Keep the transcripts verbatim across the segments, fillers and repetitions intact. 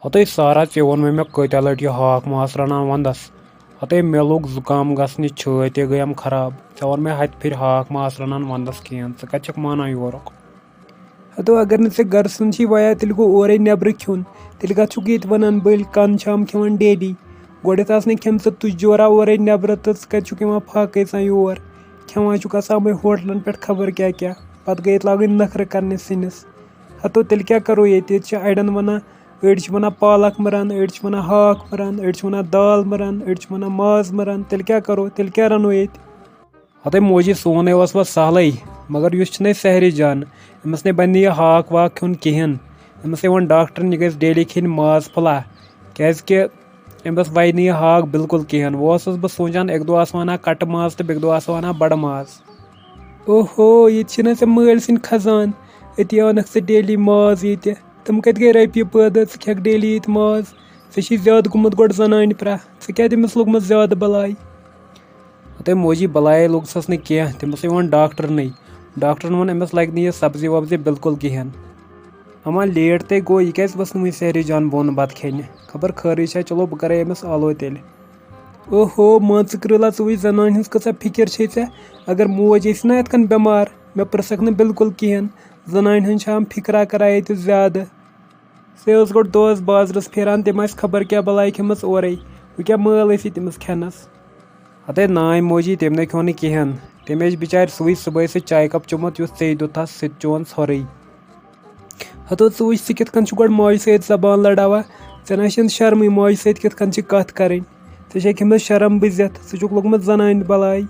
ہتے سارا، ژےٚ ووٚن مےٚ، مےٚ کۭتیٛاہ لَٹہِ یہِ ہاکھ ماس رَنان وَنٛدَس؟ ہتے مےٚ لوٚگ زُکام گژھنہِ، چھٲتۍ تہِ گٔیم خراب۔ ژےٚ ووٚن مےٚ ہَتہِ پھِرِ ہاکھ ماس رَنان وَنٛدَس کِہیٖنۍ، ژٕ کَتہِ چھَکھ مانان یورُک؟ ہتو، اگر نہٕ ژےٚ گرٕ سُنٛد چھُے ویا، تیٚلہِ گوٚو اورَے نٮ۪برٕ کھیوٚن۔ تیٚلہِ کَتھ چھُکھ ییٚتہِ وَنان، بٔلۍ کَن شام کھٮ۪وان ڈیلی؟ گۄڈٕنٮ۪تھ آسہٕ نہٕ کھٮ۪مژٕ تُج جورا اورَے نٮ۪برٕ، تہٕ ژٕ کَتہِ چھُکھ یِوان فاقَے ژَن یور؟ کھٮ۪وان چھُکھ آسان یِمَے ہوٹلَن پٮ۪ٹھ خبر کیٛاہ کیٛاہ، پَتہٕ گٔے ییٚتہِ لاگٕنۍ نَکھرٕ کَرنہِ سِنِس۔ ہتو، تیٚلہِ کیٛاہ کَرو ییٚتہِ؟ ییٚتہِ چھِ اَڑٮ۪ن وَنان، أڑۍ چھِ وَنان پالک مہٕ رَن، أڑۍ چھِ وَنان ہاکھ مہٕ رَن، أڑۍ چھِ وَنان دال مہٕ رَن، أڑۍ چھِ وَنان ماز مہٕ رَن۔ تیٚلہِ کیٛاہ کَرو؟ تیٚلہِ کیٛاہ رَنو ییٚتہِ؟ ہتے موجی، سونُے اوس وۄنۍ سہلٕے، مگر یُس چھُنَے سحری جان، أمِس نے بَنہِ نہٕ یہِ ہاکھ واکھ کھیوٚن کِہیٖنۍ۔ أمِس ہے ووٚن ڈاکٹرن، یہِ گژھِ ڈیلی کھیٚنۍ ماز پھوٚلہ، کیٛازِکہِ أمِس وَنہِ نہٕ یہِ ہاکھ بِلکُل کِہیٖنۍ۔ وۄنۍ اوسُس بہٕ سونٛچان، اَکہِ دۄہ آسہٕ وَنان کَٹہٕ ماز تہٕ بیٚکہِ دۄہ آسہٕ وَنان بَڑٕ ماز۔ اوہو، ییٚتہِ چھِنہ ژےٚ مٲلۍ سٕنٛدۍ خزان، أتی اَنَکھ ژٕ ڈیلی ماز ییٚتہِ۔ تِم کَتہِ گٔے رۄپیہِ پٲدٕ، ژٕ کھٮ۪کھ ڈیلی ییٚتہِ ماز؟ ژےٚ چھُے زیادٕ گوٚمُت گۄڈٕ زَنانہِ پرٛاہ، ژٕ کیٛاہ تٔمِس لوٚگمُت زیادٕ بَلاے؟ ہتے موجی، بَلایے لوٚگ سَس نہٕ کینٛہہ، تٔمِس ہے ووٚن ڈاکٹرنٕے۔ ڈاکٹرن ووٚن، أمِس لَگہِ نہٕ یہِ سبزی وبزی بِلکُل کِہیٖنۍ۔ اما لیٹ تے گوٚو، یہِ کیٛازِ ؤژھ نہٕ وٕنہِ سحری جان بۄن بَتہٕ کھیٚنہِ؟ خبر خٲرٕے چھا، چلو بہٕ کَرَے أمِس آلو تیٚلہِ۔ اوہو، مان ژٕ کرٛلا، ژٕ وٕچھ زَنانہِ ہٕنٛز کۭژاہ فِکِر چھے ژےٚ۔ اگر موج ٲسۍ نا یِتھ کٔنۍ بٮ۪مار، مےٚ پرٛژھکھ نہٕ بِلکُل کِہیٖنۍ۔ زَنانہِ ہٕنٛز چھِ ہم فِکرا کَران ییٚتہِ زیادٕ۔ سُہ اوس گۄڈٕ دۄہَس بازرَس پھیران، تٔمۍ آسہِ خبر کیٛاہ بَلاے کھٔمٕژ اورَے۔ وۄنۍ کیٛاہ مٲل ٲسۍ تٔمِس کھٮ۪نَس؟ ہتے نانۍ موجی، تٔمۍ نَے کھیوٚو نہٕ کِہیٖنۍ۔ تٔمۍ ٲسۍ بِچارِ سُے صُبحٲے سُہ چاے کَپ چوٚمُت، یُس ژےٚ دیُتتھَس، سُہ تہِ چون ژھۄرٕے۔ ہتو، ژٕ وٕچھ، ژٕ کِتھ کٔنۍ چھُکھ گۄڈٕ ماجہِ سۭتۍ زبان لڑاوان؟ ژےٚ نہ چھِنہٕ شرمٕے ماجہِ سۭتۍ کِتھ کٔنۍ چھِ کَتھ کَرٕنۍ۔ ژےٚ چھےٚ کھٔمٕژ شرم بٕزِتھ، ژٕ چھُکھ لوٚگمُت زنانہِ بَلاے۔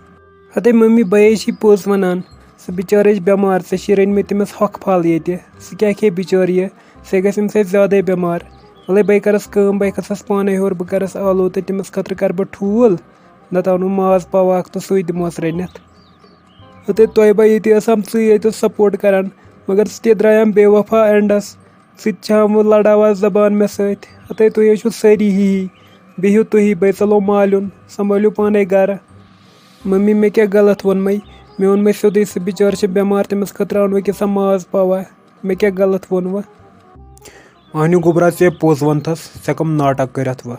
ہتے مٔمی، بَیے چھِ پوٚز وَنان، سُہ بِچٲرۍ ٲسۍ بٮ۪مار، ژےٚ چھی رٔنۍ مٕتۍ تٔمِس ہۄکھ پھل ییٚتہِ۔ سُہ کیٛاہ کھیٚیہِ بِچٲرۍ یہِ؟ سُہ گژھِ اَمہِ سۭتۍ زیادَے بٮ۪مار۔ وَلَے بَے کَرَس کٲم، بَے کھَسَس پانَے ہیوٚر، بہٕ کَرَس آلو تہٕ تٔمِس خٲطرٕ کَرٕ بہٕ ٹھوٗل، نَتہٕ اَنو ماز پاو اَکھ تہٕ سُے دِموس رٔنِتھ۔ ہتے طیبہ ییٚتہِ ٲس آمژٕے ییٚتہِ سپورٹ کران، مگر سُہ تہِ درٛایام بے وفا اینڈس۔ سُہ تہِ چھام وۄنۍ لڑاوان زبان مےٚ سۭتۍ۔ ہتے تُہۍ حظ چھِو سٲری ہی ہی، بِہِو تُہی، بے ژَلو مالیُن، سنبھٲلِو پانے گرٕ۔ ممی، مےٚ کیٛاہ غلط ووٚنمَے؟ مےٚ ووٚنمَے سیوٚدُے، سُہ بِچٲر چھِ بٮ۪مار، تٔمِس خٲطرٕ اَنوٕ کینٛژھا ماز پاوا۔ مےٚ کیٛاہ غلط ووٚنوٕ؟ اہنیو گوٚبرا، ژےٚ پوٚز ووٚنتھَس، ژےٚ کٕم ناٹک کٔرِتھ وٕ؟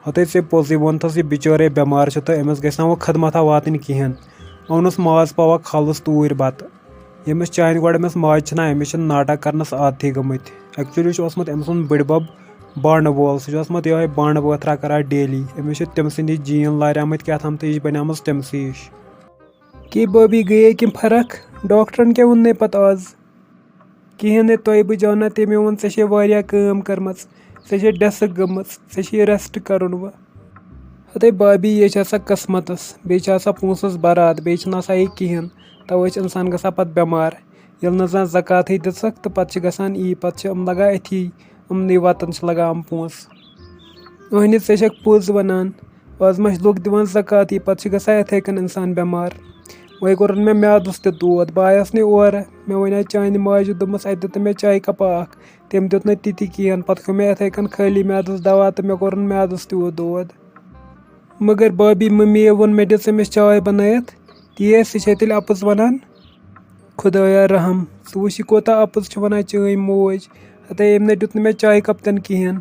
ہتے ژےٚ پوٚزُے ووٚنتھَس، یہِ بِچٲرے بٮ۪مار چھِ تہٕ أمِس گژھِ نہ وۄنۍ خدمتہ واتٕنۍ کِہیٖنۍ۔ اوٚنُس ماز پاوا کھالُس توٗرۍ بَتہٕ۔ ییٚمِس چانہِ گۄڈٕ أمِس ماجہِ چھِنہ، أمِس چھِنہٕ ناٹک کَرنَس عادتھٕے گٔمٕتۍ۔ ایکچُؤلی چھُ اوسمُت أمۍ سُنٛد بٕڈِبَب بانہٕ وول، سُہ چھُ اوسمُت یِہوٚے بانہٕ وٲتھرا کَران ڈیلی۔ أمِس چھِ تٔمۍ سٕنٛدی جیٖن لاریمٕتۍ کیٛاہ تھام تہٕ یہِ چھِ بَنیمٕژ تٔمۍ سٕے ہِش۔ کے بابی، گٔیے کینٛہہ فرق؟ ڈاکٹرن کیٛاہ ووٚن نے پتہٕ آز؟ کِہیٖنۍ نے طیبہٕ جانا، تٔمۍ ووٚن، ژےٚ چھے واریاہ کٲم کٔرمٕژ، ژےٚ چھے ڈٮ۪سٕک گٔمٕژ، ژےٚ چھے ریسٹ کَرُن وۄنۍ۔ ہتے بابی، یہِ چھِ آسان قٕسمتس، بیٚیہِ چھِ آسان پونٛسس برات، بیٚیہِ چھِنہٕ آسان یہِ کِہیٖنۍ۔ توے چھِ اِنسان گژھان پتہٕ بٮ۪مار۔ ییٚلہِ نہٕ زانٛہہ زکاتٕے دِژکھ تہٕ پتہٕ چھِ گژھان یی، پتہٕ چھِ یِم لگان أتھی، یِمنٕے وَتَن چھِ لگان یِم پونٛسہٕ۔ اہنہِ، ژےٚ چھَکھ پوٚز وَنان، آز ما چھِ لُکھ دِوان زکات، یہِ پَتہٕ چھِ گژھان یِتھَے کٔنۍ اِنسان بٮ۪مار۔ وۄنۍ کوٚرُن مےٚ میٛادَس تہِ دود، بہٕ آیَس نہٕ اورٕ۔ مےٚ وَنیٛاے چانہِ ماجہِ، دوٚپمَس، اَتہِ دِ تہٕ مےٚ چایہِ کَپا اَکھ۔ تٔمۍ دیُت نہٕ تہِ تہِ کِہیٖنۍ، پَتہٕ کھیوٚو مےٚ یِتھَے کٔنۍ خٲلی میٛادَس دَوا تہٕ مےٚ کوٚرُن میٛادَس تہِ دود۔ مگر بابی مٔمی ووٚن مےٚ، دِ ژٕ أمِس چاے بَنٲیِتھ، تیز، سُہ چھے تیٚلہِ اَپُز وَنان۔ خۄدایا رحم، ژٕ وٕچھ یہِ کوٗتاہ اَپُز چھِ وَنان چٲنۍ موج۔ ہَتَے، أمۍ نَے دیُت نہٕ مےٚ چایہِ کَپ تہِ نہٕ کِہیٖنۍ۔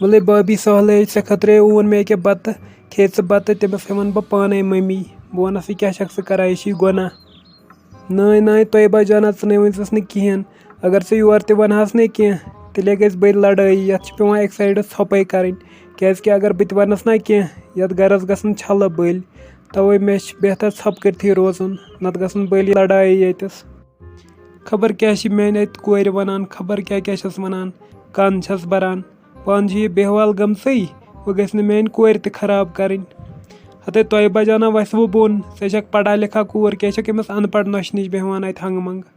وَلَے بابی، سہلٕے، ژےٚ خٲطرَے اوٚن مےٚ ییٚکیٛاہ بَتہٕ، کھے ژٕ بَتہٕ، تٔمِس ہے وَنہٕ بہٕ پانَے مٔمی۔ بہٕ وَنَس، یہِ کیٛاہ چھَکھ ژٕ کَران، یہِ چھِ گۄناہ۔ نانۍ، نانۍ، طیبہ جانا، ژٕ نَے ؤنۍ زِس نہٕ کِہیٖنۍ۔ اگر ژٕ یورٕ تہِ وَنہَس نَے کینٛہہ، تیٚلے گژھِ بٔلۍ لَڑٲیی۔ یَتھ چھِ پٮ۪وان اَکہِ سایڈٕ ژھۄپَے کَرٕنۍ، کیٛازِکہِ اگر بہٕ تہِ وَنَس نہ کینٛہہ، یَتھ گَرَس گژھن چھَلہٕ بٔلۍ۔ تَوَے مےٚ چھِ بہتر ژھۄپہٕ کٔرتھٕے روزُن، نَتہٕ گژھن بٔلۍ لَڑایہِ ییٚتِس۔ خبر کیٛاہ چھِ میٛانہِ اَتہِ کورِ وَنان، خبر کیٛاہ کیٛاہ چھَس وَنان، کَن چھَس بَران۔ پانہٕ چھِ یہِ بیٚہوال گٔمژٕے، وۄنۍ گژھِ نہٕ میٛانہِ کورِ تہِ خراب کَرٕنۍ۔ ہَتَے طیبہ جانا وَسہِ وۄنۍ بۄن، ژےٚ چھَکھ پَڑھا لِکھا کوٗر، کیٛاہ چھَکھ أمِس اَن پَڑھ نۄشہِ نِش بیٚہوان اَتہِ ہنٛگہٕ منٛگہٕ؟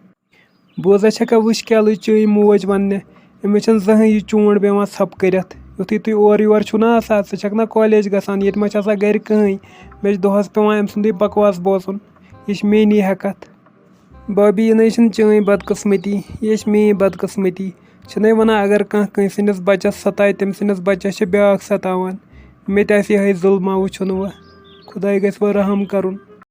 بوزا چھَکھا وٕچھ کیٛاہ لٔج چٲنۍ موج وَننہِ، أمِس چھَنہٕ زٕہٕنۍ یہِ چونٛڈ بیٚہوان ژھۄپہٕ کٔرِتھ۔ یُتھُے تُہۍ اورٕ یورٕ چھُو نہ آسان، ژٕ چھَکھ نہ کالیج گژھان، ییٚتہِ ما چھِ آسان گَرِ کٕہٕنۍ؟ مےٚ چھِ دۄہَس پٮ۪وان أمۍ سُنٛدُے بکواس بوزُن، یہِ چھِ میٛٲنی ہٮ۪کَتھ۔ بابی، یہِ نَے چھِنہٕ چٲنۍ بدقٕسمتی، یہِ چھِ میٛٲنۍ بدقٕسمتی۔ چھِنَے وَنان، اگر کانٛہہ کٲنٛسہِ ہٕنٛدِس بَچَس سَتایہِ، تٔمۍ سٕنٛدِس بَچَس چھِ بیٛاکھ سَتاوان۔ مےٚ تہِ آسہِ یِہوٚے ظُلما وٕچھُن وۄنۍ۔ خۄداے گژھِ وۄنۍ رحم کَرُن۔